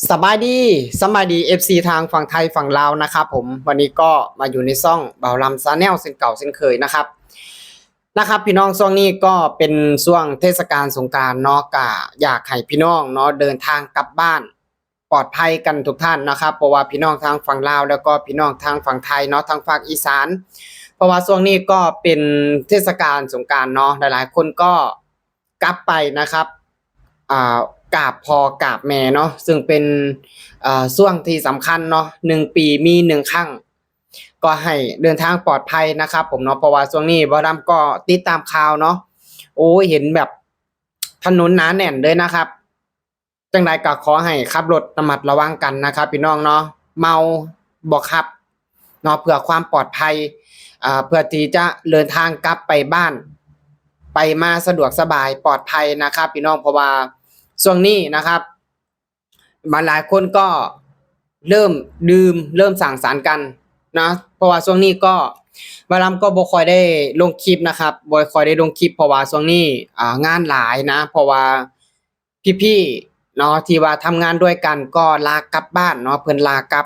ສະບາຍດີ ສະບາຍດີ ເອັຟຊີ ທາງຝັ່ງໄທຝັ່ງລາວນະຄັບຜົມ. ວັນນີ້ກໍມາຢູ່ໃນຊ່ອງບ່າວລຳ Channel ເຊັ່ນເກົ່າເຊັ່ນເຄີຍນະຄັບ. ນະຄັບ ພີ່ນ້ອງ, ຊ່ວງນີ້ກໍເປັນຊ່ວງເທດສະການສົງການເນາະ, ກະຢາກໃຫ້ພີ່ນ້ອງເນາະ ເດີນທາງກັບບ້ານປອດໄພກັນທຸກທ່ານນະຄັບ, ເພາະວ່າພີ່ນ້ອງທາງຝັ່ງລາວ ແລ້ວກໍພີ່ນ້ອງທາງຝັ່ງໄທເນາະ ທາງພາກອີສານ, ເພາະວ່າຊ່ວງນີ້ກໍເປັນເທດສະການສົງການເນາະ, ຫຼາຍໆຄົນກໍ ກັບໄປນະຄັບ ອ່າ ກາບພໍ່ກາບແມ່ເນາະ ຊຶ່ງເປັນ ເອີ ຊ່ວງທີ່ສຳຄັນເນາະ ໜຶ່ງປີມີໜຶ່ງຄັ້ງ, ກໍໃຫ້ເດີນທາງປອດໄພນະຄັບຜົມເນາະ. ເພາະວ່າຊ່ວງນີ້ບ່າວລຳກໍຕິດຕາມຂ່າວເນາະ, ໂອ້ຍ ເຫັນແບບຖະໜົນໜາແໜ້ນເລີຍນະຄັບ. ຈັ່ງໃດກໍຂໍໃຫ້ຂັບລົດລະມັດລະວັງກັນນະຄັບ ພີ່ນ້ອງເນາະ, ເມົາບໍ່ຂັບເນາະ ເພື່ອຄວາມປອດໄພ, ເອີ ເພື່ອທີ່ຈະເດີນທາງກັບໄປບ້ານ ໄປມາສະດວກສະບາຍປອດໄພນະຄັບ ພີ່ນ້ອງ. ເພາະວ່າຊ່ວງນີ້ນະຄັບ ຫຼາຍໆຄົນກໍເລີ່ມດື່ມ ເລີ່ມສັງສັນກັນນະ, ເພາະວ່າຊ່ວງນີ້ກໍ ບ່າວລຳກໍບໍ່ຄ່ອຍໄດ້ລົງຄລິບນະຄັບ ບໍ່ຄ່ອຍໄດ້ລົງຄລິບ ເພາະວ່າຊ່ວງນີ້ ອ່າ ງານຫຼາຍນະ, ເພາະວ່າ ພີ່ໆເນາະ ທີ່ວ່າທຳງານດ້ວຍກັນກໍລາກັບບ້ານເນາະ, ເພິ່ນລາກັບ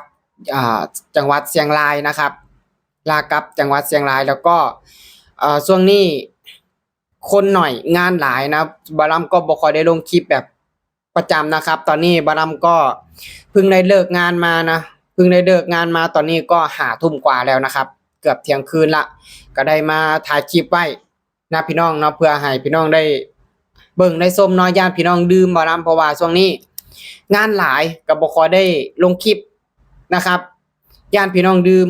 ອ່າ ຈັງຫວັດຊຽງລາຍນະຄັບ, ລາກັບຈັງຫວັດຊຽງລາຍ. ແລ້ວກໍ ເອີ ຊ່ວງນີ້ຄົນໜ້ອຍ ງານຫຼາຍນະ, ບ່າວລຳກໍບໍ່ຄ່ອຍໄດ້ລົງຄລິບແບບປະຈຳນະຄັບ. ຕອນນີ້ບ່າວລຳກໍເພິ່ງໄດ້ເລີກງານມານະ, ເພິ່ງໄດ້ເລີກງານມາ ຕອນນີ້ກໍຫ້າທຸ່ມກວ່າແລ້ວນະຄັບ, ເກືອບທ່ຽງຄືນລະ, ກໍໄດ້ມາຖ່າຍຄລິບໄວ້ ນະ ພີ່ນ້ອງເນາະ, ເພື່ອໃຫ້ພີ່ນ້ອງໄດ້ເບິ່ງໄດ້ຊົມເນາະ, ຢ້ານພີ່ນ້ອງດື່ມບ່າວລຳ, ເພາະວ່າຊ່ວງນີ້ງານຫຼາຍ ກໍບໍ່ຄ່ອຍໄດ້ລົງຄລິບນະຄັບ, ຢ້ານພີ່ນ້ອງດື່ມ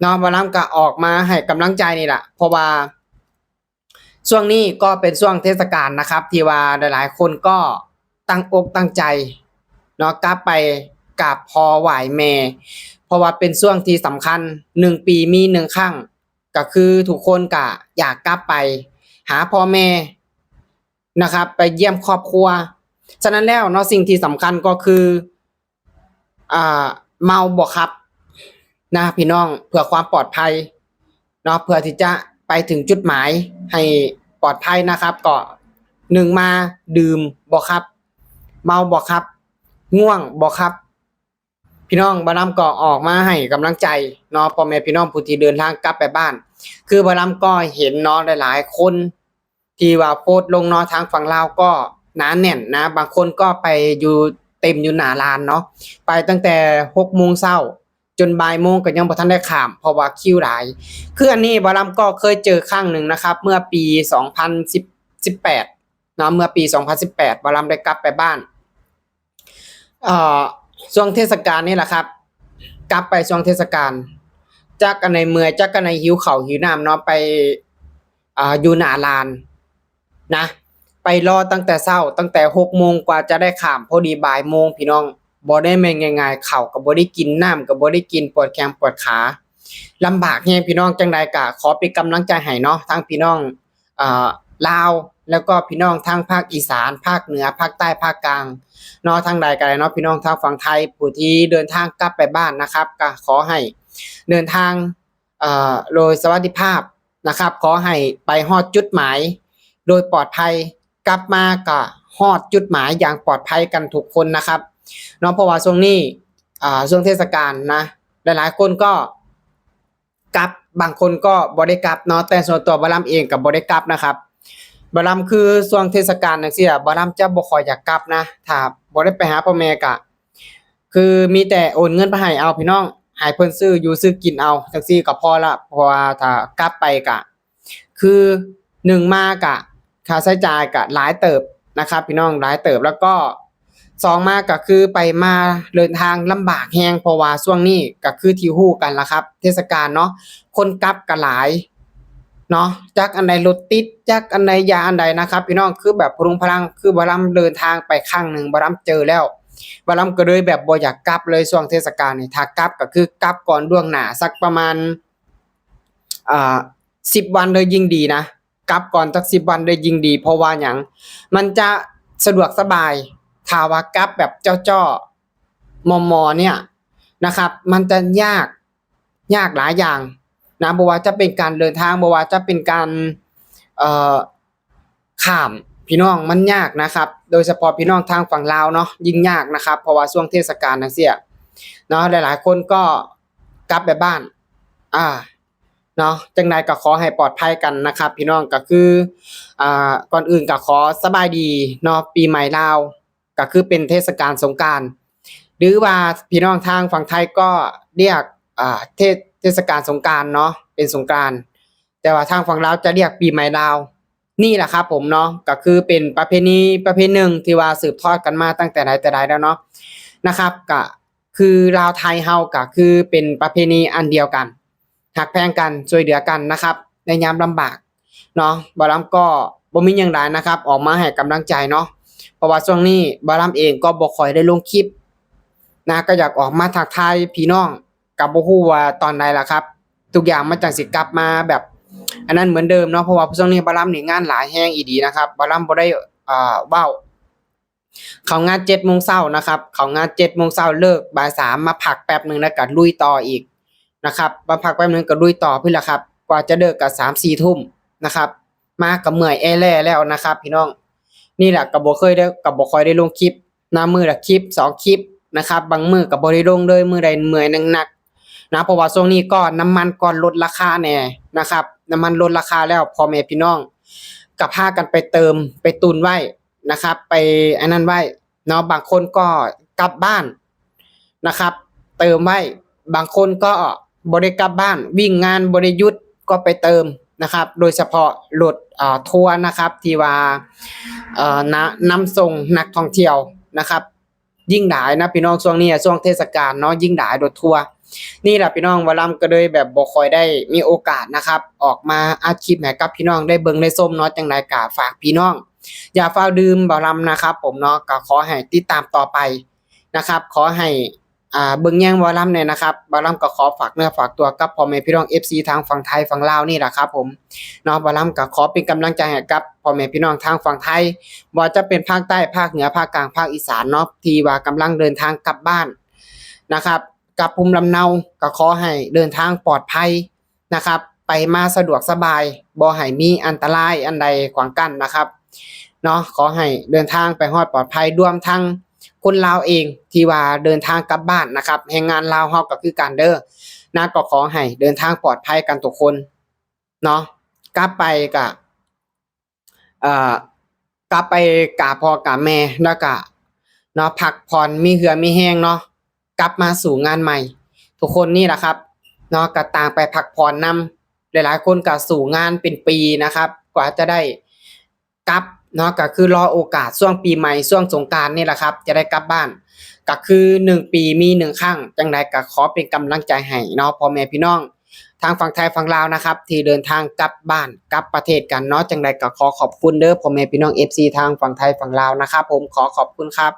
ເນາະ. ບ່າວລຳກໍອອກມາໃຫ້ກຳລັງໃຈນີ້ລະ, ເພາະວ່າຊ່ວງນີ້ກໍເປັນຊ່ວງເທດສະການນະຄັບ ທີ່ວ່າຫຼາຍໆຄົນກໍຕັ້ງອົກຕັ້ງໃຈເນາະ ກັບໄປກາບພໍ່ໄຫວ້ແມ່, ເພາະວ່າເປັນຊ່ວງທີ່ສຳຄັນ ໜຶ່ງປີມີໜຶ່ງຄັ້ງ ກໍຄືທຸກຄົນກະຢາກກັບໄປຫາພໍ່ແມ່ນະຄັບ, ໄປຢ້ຽມຄອບຄົວ. ສະນັ້ນແລ້ວເນາະ ສິ່ງທີ່ສຳຄັນກໍຄື ອ່າ ເມົາບໍ່ຂັບນະພີ່ນ້ອງ, ເພື່ອຄວາມປອດໄພເນາະ, ເພື່ອທີ່ຈະໄປເຖິງຈຸດໝາຍໃຫ້ປອດໄພນະຄັບ. ກໍ ໜຶ່ງ ມາ ດື່ມບໍ່ຂັບ, ເມົາບໍ່ຂັບ, ງ່ວງບໍ່ຂັບ. ພີ່ນ້ອງ ບ່າວລຳກໍອອກມາໃຫ້ກຳລັງໃຈເນາະ ພໍ່ແມ່ພີ່ນ້ອງຜູ້ທີ່ເດີນທາງກັບໄປບ້ານ. ຄືບ່າວລຳກໍເຫັນເນາະ ຫຼາຍໆຄົນທີ່ວ່າໂພສລົງເນາະ ທາງຝັ່ງລາວກໍໜາແໜ້ນນະ, ບາງຄົນກໍໄປຢູ່ເຕັມຢູ່ໜ້າລານເນາະ, ໄປຕັ້ງແຕ່ຫົກໂມງເຊົ້າຈົນບ່າຍໂມງກໍຍັງບໍ່ທັນໄດ້ຂ້າມ ເພາະວ່າຄິວຫຼາຍ. ຄືອັນນີ້ບ່າວລຳກໍເຄີຍເຈີຄັ້ງໜຶ່ງນະຄັບ ເມື່ອປີສອງພັນສິບແປດເນາະ, ເມື່ອປີສອງພັນສິບແປດ ບ່າວລຳໄດ້ກັບໄປບ້ານ ເອີ ຊ່ວງເທດສະການນີ້ລະຄັບ, ກັບໄປຊ່ວງເທດສະການ ຈັກອັນໃດເມື່ອຍ ຈັກອັນໃດຫິວເຂົ້າຫິວນ້ຳເນາະ, ໄປ ອາ ຢູ່ໜ້າລານນະ, ໄປລໍຕັ້ງແຕ່ເຊົ້າ ຕັ້ງແຕ່ຫົກໂມງກວ່າຈະໄດ້ຂ້າມ, ພໍດີບ່າຍໂມງພີ່ນ້ອງ, ບໍ່ໄດ້ແມ່ນງ່າຍໆ, ເຂົ້າກໍບໍ່ໄດ້ກິນ ນ້ຳກໍບໍ່ໄດ້ກິນ, ປວດແຂ້ງປວດຂາ ລຳບາກແຮງພີ່ນ້ອງ. ຈັ່ງໃດກໍຂໍເປັນກຳລັງໃຈໃຫ້ເນາະ ທັງພີ່ນ້ອງ ເອີ ລາວ ແລ້ວກໍພີ່ນ້ອງທາງພາກອີສານ ພາກເໜືອ ພາກໃຕ້ ພາກກາງເນາະ, ທາງໃດກໍໄດ້ເນາະ ພີ່ນ້ອງທາງຝັ່ງໄທ ຜູ້ທີ່ເດີນທາງກັບໄປບ້ານນະຄັບ, ກໍຂໍໃຫ້ເດີນທາງ ເອີ ໂດຍສະຫວັດດີພາບນະຄັບ, ຂໍໃຫ້ໄປຮອດຈຸດໝາຍໂດຍປອດໄພ, ກັບມາກໍຮອດຈຸດໝາຍຢ່າງປອດໄພກັນທຸກຄົນນະຄັບເນາະ. ເພາະວ່າຊ່ວງນີ້ ອາ ຊ່ວງເທດສະການນະ ຫຼາຍໆຄົນກໍ ກັບ ບາງຄົນກໍບໍ່ໄດ້ກັບເນາະ, ແຕ່ສ່ວນຕົວບ່າວລຳເອງກໍບໍ່ໄດ້ກັບນະຄັບ. ບ່າວລຳຄືຊ່ວງເທດສະການຈັ່ງຊີ້ ບ່າວລຳຈະບໍ່ຄ່ອຍຢາກກັບນະ, ຖ້າບໍ່ໄດ້ໄປຫາພໍ່ແມ່ກະ ຄືມີແຕ່ໂອນເງິນໄປໃຫ້ເອົາພີ່ນ້ອງ, ໃຫ້ເພິ່ນຊື້ຢູ່ຊື້ກິນເອົາ ຈັ່ງຊີ້ກໍພໍລະ. ເພາະວ່າຖ້າກັບໄປກະ ຄື ໜຶ່ງ ມາກະຄ່າໃຊ້ຈ່າຍກະຫຼາຍເຕີບນະຄັບພີ່ນ້ອງ, ຫຼາຍເຕີບ. ແລ້ວກໍ ສອງ ມາກະຄືໄປມາເດີນທາງລຳບາກແຮງ, ເພາະວ່າຊ່ວງນີ້ກະຄືທີ່ຮູ້ກັນລະຄັບ ເທດສະການເນາະ, ຄົນກັບກະຫຼາຍເນາະ, ຈັກອັນໃດລົດຕິດ ຈັກອັນໃດຢ່າອັນໃດນະຄັບພີ່ນ້ອງ. ຄືແບບພະລຸງພະລັງ ຄືບ່າວລຳເດີນທາງໄປຄັ້ງໜຶ່ງ ບ່າວລຳເຈີແລ້ວ, ບ່າວລຳກໍເລີຍແບບບໍ່ຢາກກັບເລີຍຊ່ວງເທດສະການນີ້. ຖ້າກັບກໍຄືກັບກ່ອນລ່ວງໜ້າສັກປະມານ ອ່າ ສິບວັນເລີຍຍິ່ງດີນະ, ກັບກ່ອນຈັກສິບວັນເລີຍຍິ່ງດີ. ເພາະວ່າຫຍັງ? ມັນຈະສະດວກສະບາຍ. ຖ້າວ່າກັບແບບເຈາະໆມໍ່ໆເນີ້ຍນະຄັບ ມັນຈະຍາກ ຍາກຫຼາຍຢ່າງນະ, ບໍ່ວ່າຈະເປັນການເດີນທາງ ບໍ່ວ່າຈະເປັນການ ເອີ ຂ້າມ ພີ່ນ້ອງ ມັນຍາກນະຄັບ. ໂດຍສະເພາະພີ່ນ້ອງທາງຝັ່ງລາວເນາະ ຍິ່ງຍາກນະຄັບ ເພາະວ່າຊ່ວງເທດສະການຈັ່ງຊີ້ເນາະ ຫຼາຍໆຄົນກໍກັບໄປບ້ານ ອາ ເນາະ ຈັ່ງໃດກໍຂໍໃຫ້ປອດໄພກັນນະຄັບ ພີ່ນ້ອງ ກໍຄື ອາ ກ່ອນອື່ນກໍຂໍສະບາຍດີເນາະ ປີໃໝ່ລາວ ກໍຄືເປັນເທດສະການສົງການ ຫຼືວ່າພີ່ນ້ອງທາງຝັ່ງໄທກໍຮຽກ ອາ ເທດ ເທດສະການສົງການເນາະ ເປັນສົງການ ແຕ່ວ່າທາງຝັ່ງລາວຈະຮຽກປີໃໝ່ລາວ ນີ້ແຫຼະຄັບຜົມເນາະ ກໍຄືເປັນປະເພນີປະເພນີໜຶ່ງທີ່ວ່າສືບທອດກັນມາຕັ້ງແຕ່ໃດແຕ່ໃດແລ້ວເນາະ ນະຄັບ ກະຄືລາວໄທເຮົາກະຄືເປັນປະເພນີອັນດຽວກັນ ຮັກແພງກັນ ຊ່ວຍເຫຼືອກັນນະຄັບ ໃນຍາມລຳບາກເນາະ ບ່າວລຳກໍບໍ່ມີຫຍັງຫຼາຍນະຄັບ ອອກມາໃຫ້ກຳລັງໃຈເນາະ ເພາະວ່າຊ່ວງນີ້ບ່າວລຳເອງກໍບໍ່ຄ່ອຍໄດ້ລົງຄລິບນະ ກໍຢາກອອກມາທັກທາຍພີ່ນ້ອງ ກໍບໍ່ຮູ້ວ່າຕອນໃດລະຄັບ ທຸກຢ່າງມັນຈັ່ງຊິກັບມາແບບອັນນັ້ນເໝືອນເດີມເນາະ ເພາະວ່າຊ່ວງນີ້ບ່າວລຳນີ້ງານຫຼາຍແຮງອີ່ຫຼີນະຄັບ ບ່າວລຳບໍ່ໄດ້ ເອີ ເວົ້າ ເຂົ້າງານເຈັດໂມງເຊົ້ານະຄັບ ເຂົ້າງານເຈັດໂມງເຊົ້າ ເລີກບ່າຍສາມ ມາພັກແປັບໜຶ່ງ ແລ້ວກໍລຸຍຕໍ່ອີກນະຄັບ ມາພັກແປັບໜຶ່ງກໍລຸຍຕໍ່ພຸ້ນລະຄັບ ກວ່າຈະເລີກກໍສາມສີ່ທຸ່ມນະຄັບ ມາກໍເມື່ອຍແອແລ້ແລ້ວນະຄັບ ພີ່ນ້ອງ ນີ້ແຫຼະ ກໍບໍ່ເຄີຍໄດ້ ກໍບໍ່ຄ່ອຍໄດ້ລົງຄລິບນະ ມື້ລະຄລິບສອງຄລິບນະຄັບ ບາງມື້ກໍບໍ່ໄດ້ລົງເລີຍ ມື້ໃດເມື່ອຍໜັກໆນະ ເພາະວ່າຊ່ວງນີ້ກໍນ້ຳມັນກໍລົດລາຄາແດ່ນະຄັບ ນ້ຳມັນລົດລາຄາແລ້ວ ພໍ່ແມ່ພີ່ນ້ອງກໍພາກັນໄປເຕີມ ໄປຕຸນໄວ້ ນະຄັບ ໄປອັນນັ້ນໄວ້ເນາະ ບາງຄົນກໍກັບບ້ານນະຄັບ ເຕີມໄວ້ ບາງຄົນກໍບໍ່ໄດ້ກັບບ້ານ ວິ້ງງານບໍ່ໄດ້ຢຸດ ກໍໄປເຕີມນະຄັບ ໂດຍສະເພາະລົດ ເອີ ທົວນະຄັບ ທີ່ວ່າ ເອີ ນະ ນຳສົ່ງນັກທ່ອງທ່ຽວນະຄັບ ຍິ່ງຫຼາຍນະພີ່ນ້ອງ ຊ່ວງນີ້ຊ່ວງເທດສະການເນາະ ຍິ່ງຫຼາຍລົດທົວ ນີ້ລະພີ່ນ້ອງ ບ່າວລຳກໍເລີຍແບບບໍ່ຄ່ອຍໄດ້ມີໂອກາດນະຄັບ ອອກມາອັດຄລິບໃຫ້ກັບພີ່ນ້ອງໄດ້ເບິ່ງໄດ້ຊົມເນາະ ຈັ່ງໃດກໍຝາກພີ່ນ້ອງ ຢ່າຟ້າວດື່ມບ່າວລຳນະຄັບຜົມເນາະ ກໍຂໍໃຫ້ຕິດຕາມຕໍ່ໄປນະຄັບ ຂໍໃຫ້ ອ່າ ເບິ່ງແຍງບ່າວລຳແດ່ນະຄັບ ບ່າວລຳກໍຂໍຝາກເນື້ອຝາກຕົວກັບພໍ່ແມ່ພີ່ນ້ອງເອັຟຊີທາງຝັ່ງໄທຝັ່ງລາວນີ້ລະຄັບຜົມເນາະ ບ່າວລຳກໍຂໍເປັນກຳລັງໃຈໃຫ້ກັບພໍ່ແມ່ພີ່ນ້ອງທາງຝັ່ງໄທ ບໍ່ວ່າຈະເປັນພາກໃຕ້ ພາກເໜືອ ພາກກາງ ພາກອີສານເນາະ ທີ່ວ່າກຳລັງເດີນທາງກັບບ້ານນະຄັບ ກັບພູມລຳເນົາ ກໍຂໍໃຫ້ເດີນທາງປອດໄພ ນະຄັບ ໄປມາສະດວກສະບາຍ ບໍ່ໃຫ້ມີອັນຕະລາຍອັນໃດຂວາງກັ້ນນະຄັບເນາະ ຂໍໃຫ້ເດີນທາງໄປຮອດປອດໄພ ລວມທັງຄົນລາວເອງທີ່ວ່າເດີນທາງກັບບ້ານນະຄັບ ແຮງງານລາວເຮົາກໍຄືກັນເດີນະ ກໍຂໍໃຫ້ເດີນທາງປອດໄພກັນທຸກຄົນເນາະ ກັບໄປກະ ເອີ ກັບໄປກາພໍ່ກາແມ່ ແລ້ວກະເນາະ ພັກຜ່ອນ ມີເຫື່ອມີແຮງເນາະ ກັບມາສູ້ງານໃໝ່ ທຸກຄົນນີ້ລະຄັບເນາະ ກະຕ່າງໄປພັກຜ່ອນນຳ ຫຼາຍໆຄົນກະສູ້ງານເປັນປີນະຄັບ ກວ່າຈະໄດ້ກັບເນາະ ກະຄືລໍໂອກາດຊ່ວງປີໃໝ່ ຊ່ວງສົງການນີ້ລະຄັບ ຈະໄດ້ກັບບ້ານ ກະຄືໜຶ່ງປີມີໜຶ່ງຄັ້ງ ຈັ່ງໃດກະຂໍເປັນກຳລັງໃຈໃຫ້ເນາະ ພໍ່ແມ່ພີ່ນ້ອງ ທາງຝັ່ງໄທຝັ່ງລາວນະຄັບ ທີ່ເດີນທາງກັບບ້ານກັບປະເທດກັນເນາະ ຈັ່ງໃດກໍຂໍຂອບຄຸນເດີພໍ່ແມ່ພີ່ນ້ອງເອັຟຊີທາງຝັ່ງໄທຝັ່ງລາວນະຄັບຜົມ ຂໍຂອບຄຸນຄັບ.